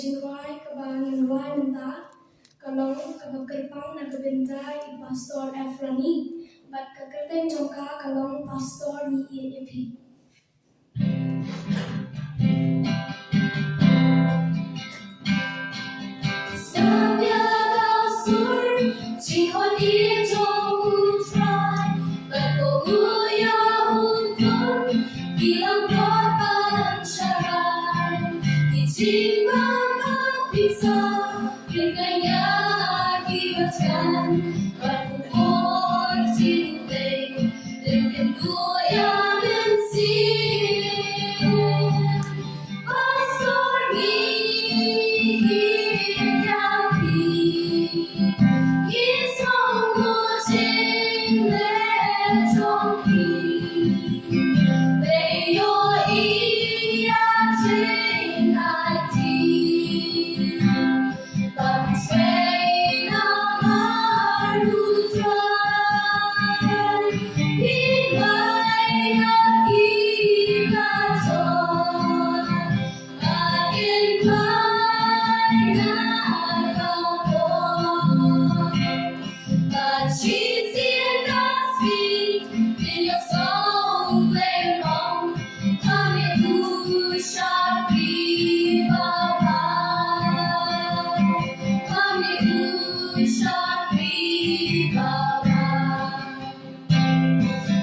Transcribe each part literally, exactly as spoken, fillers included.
jingrwai kaba ngan rwai mynta ka long kaba kyrpang na ka bynta i Pastor Efrani, bad ka kyrteng jong ka ka long Pastor Ngi Ïeit Ïa Phi. Stop ïa ka sur jingkhot ïa jong U Trai, bad ko u ïa u khun ki langbrot ban sharai. Ki jingbam baptisa kin kynja ki bachkan, bad u bor jingtei kin kynduh ïa mynsiem. Pastor Ngi Ïeit Ïa Phi, ki sngewthuh jingleh jong phi. Phi ïohi ïa jingaiti ba phi trei namar U Trai. Phi bai ïa ki ka jong ba kin bai na ka por. Ba shisien ka sngi kin ïohsngew Blei u ong, kham ïa u shakri babha. Kham ïa u shakri babha.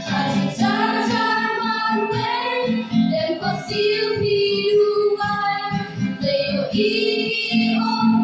Ha jingjar jar man Blei, dei ko siew phi duwai. Dei ïohi ki ong